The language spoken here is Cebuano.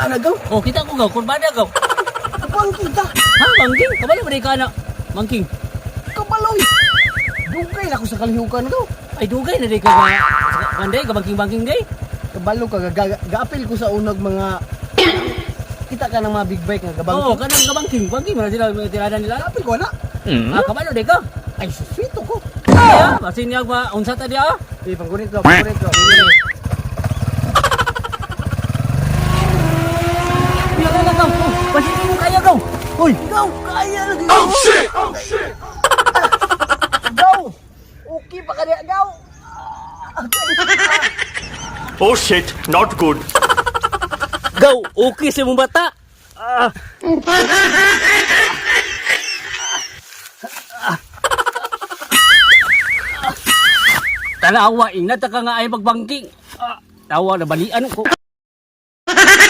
ka na, gaw. Oh, kita ko gaw, kurbada gaw. Bangking ta. Ha, bangking? Kabalo ba di ka na? Bangking. Kabaloy. Dugay na ako sa kalihukan, gaw. Ay, dugay na di ka ga. Kanday, kabangking-bangking day. Kabalo ka, gaapil ko sa unag mga kita ka ng mga big bike nga gabangking. Oo, kanang kabangking. Bangking, wala sila tirada nila. Gaapil ko na. Ah, kabalo di ka. Ay, suswito ko. Ay, ah, basin niya ba, unsa ta di ah? Eh, panggunit ko, panggunit ko. Uy, ako na gaw. Oh, basin mo kaya gaw. Uy, Gaw, kaya lagi. Oh, shit! Oh, shit! Gaw! Okay pa ka niya, gaw! Oh shit, not good. Gaw, okay sa mong bata. Ah. Tanawa, ingat ka nga ay magbangking. Ah, tawa na balian ko.